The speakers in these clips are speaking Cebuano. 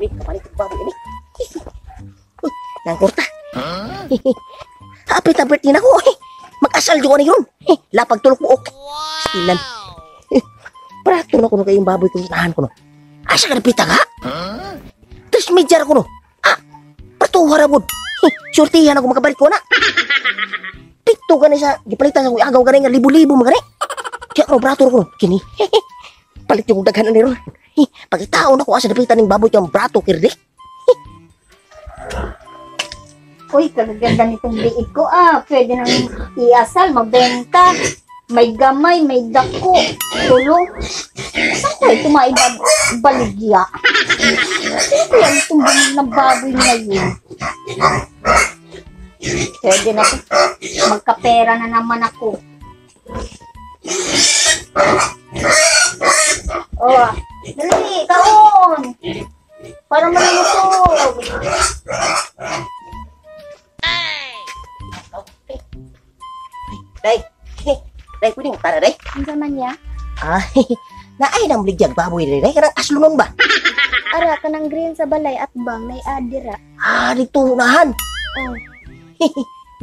Wait, kapalit ko baboy ini. Uy, nangkurta. Hapit na birthday na ko. Mag-asal ko ni yun. Lapag tulok buok. Stilan. Prato na ko no kayong baboy kung tahan ko no. Asa ka napita ka? Tres medyar ko no. Ah, patuwa ra pod. Surtihan ako makabalik ko na. Pikto ka na sa gipalitan sa kuy agaw gani nga libo-libo magani. Kaya ko brato ko no. Kini. Palit yung daghan ni ron. Pagitaon ako asa napitan ning baboy yung brato kirdi. Uy, kagaganda nitong liig ko ah. Pwede nang iasal, mabenta. May gamay, may dako. Tulo. Saan ko ito maibaligya? Sino kaya itong ng baboy ngayon? Pwede na to. Magkapera na naman ako. Oh, dali, kaon! Para malusog. Day. Day, pwede mo tara, day. Unsa man ya? Ah, naay nang bligyag baboy day, day. Kanang aslunon ba? Ara ka ng green sa balay at bang nay adira. Ah, dito unahan. Oh,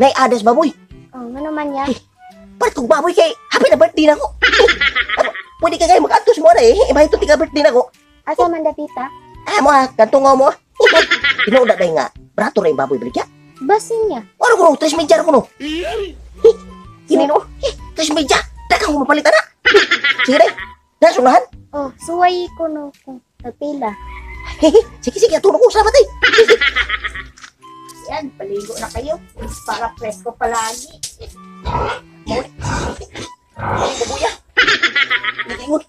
Nay adas baboy. oh, ngano man ya? Palit kong baboy kay happy na birthday na ko. Pwede ka kayo mag-antos mo na eh. Iba ito tika birthday na ko. Asa man dapita? Ah, mo ah, kantungaw mo ah. Tinuod na day nga. Brato ra yung baboy baligya. Basin niya. Ano ko no? Tres medyar ko no. Kini no? Tres medya. Daghang ko mapalit ana. Sige day. Nasunahan. Oh, suway ko no kung nagpila. Sige, sige. Aturo ko. Salamat eh. Yan, paligo na kayo. Para presko palagi. Ay, babuya. Nag-ingon.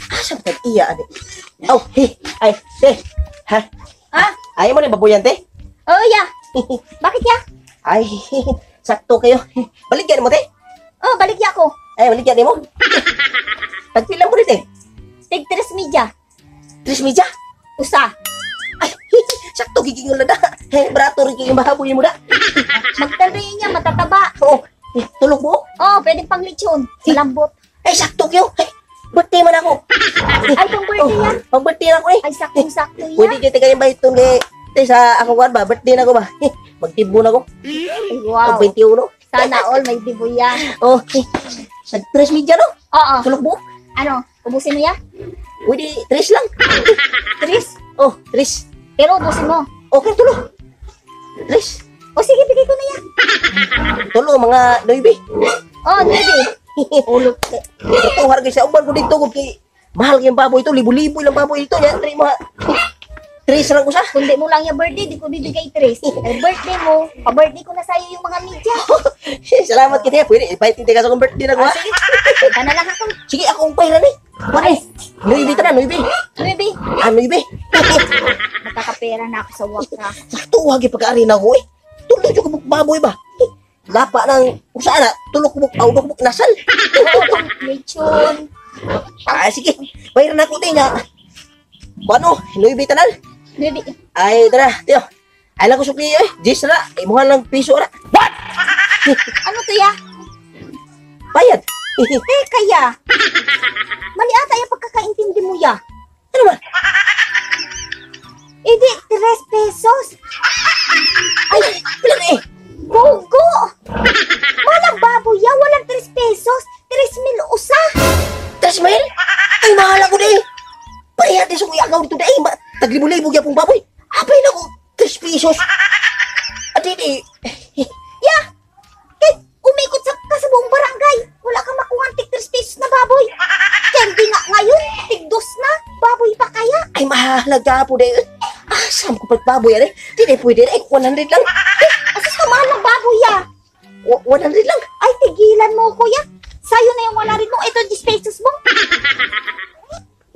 Asa ba tag-iya, ani? Oh, he. Ay, te. Ha? Ha? Ayaw mo na yung babuyan, te? Oh, ya. Bakit ya? Ay, sakto kayo. Baligyan mo, te. Oh, baligya ko. Ay, baligyan mo. Tagpilang mo rin, te. Tig tres media. Tres media. Usa. Ay, sakto gigingon na da. Hey, brato rin kayo baboy mo da. Magtaloy niya, matataba. Oo. Tulog mo. Oh, pwedeng pang lechon. Malambot. Ay, sakto kayo. Ay, birthday man ako. Ay, pang birthday ya. Pang birthday na ako eh. Ay, saktong-sakto ya. Pwede kayo kayong bahiton kay te sa ako kuan ba, birthday na ko ba. Magtibo na ko. Ay, wow. Pag 21. Sana all may dibuya. Oh, sa tres media no? Oo. Tulog mo. Ano, ubusin mo ya? Pwede tres lang. Tres. Oh, tres. Pero ubusin mo. Okay, tulo. Tres. O sige, bigay ko na ya. Tulo mga 9. Oh, nuebe. Ulo. Ito harga sa uban ko dito ko kay mahal kayong baboy ito, libo-libo ilang baboy ito. Yan, tres mga tres lang usa. Kundi mo lang yung birthday, di ko bibigay tres. Ay, birthday mo, pa-birthday ko na sa'yo yung mga media. Salamat kita. Pwede, invite ka sa akong birthday na ko. Ah, ha? sige. Punta na lang ako. Sige, ako ang pera ni. Pare, nuebe ta na, nuebe. Nuebe. Ah, nuebe. Magkakapera na ako sa wakas. Sakto, wagi pag-aari na ako eh. Tulo yung kabuk baboy ba? Eh, lapa ng, usaan na, tulo kubuk, aw, kubuk nasal. Oo, pang lechon. Ah, sige, bayaran ako tayo nga. Ano, nuebe tanan. Nuebe. Ay, tara, tiyo. Ay lang ko sukli eh. Jis na, imuhan lang piso na. What? Ano to ya? Bayad. Eh, kaya. Mali ata yung pagkakaintindi mo ya. Ano ba? Eh di, 3 pesos. Ay, pila na eh. Gogo! Walang baboy ya, walang 3 pesos. 3,000 usa. 3,000? Ay, mahal ako na eh. Pareha din sa kuya agaw dito na eh. Taglibo-libo gyapong baboy. Apay na ko, 3 pesos. At hindi, Ya! Kay, umikot sa, ka sa buong barangay. Wala kang makuha ang tig 3 pesos na baboy. Candy nga ngayon, tig dos na. Baboy pa kaya? Ay, mahalaga po na eh. Ah, saan ko pag baboy yan eh? Di na pwede na eh, 100 lang. Asus ka mahal ng baboy ya. 100 lang. Ay, tigilan mo kuya. Sayo na yung 100 mo. Ito, 10 pesos mo.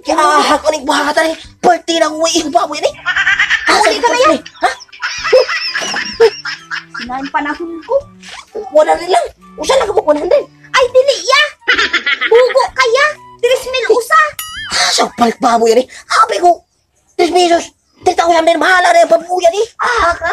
Kaya ah, ako ning buhatan eh. Birthday na ko eh, baboy yan eh. Ah, Uli ka na yan. Ha? Sinain panahon ko. 100 lang. Usa lang ka mo 100. Ay, dili ya. Bugo kaya. 3,000 usa. Ah, sa palit baboy yan eh. Habi ko, 3 pesos. 3,000 din, mahala na yung baboy yan eh. Ah, ka.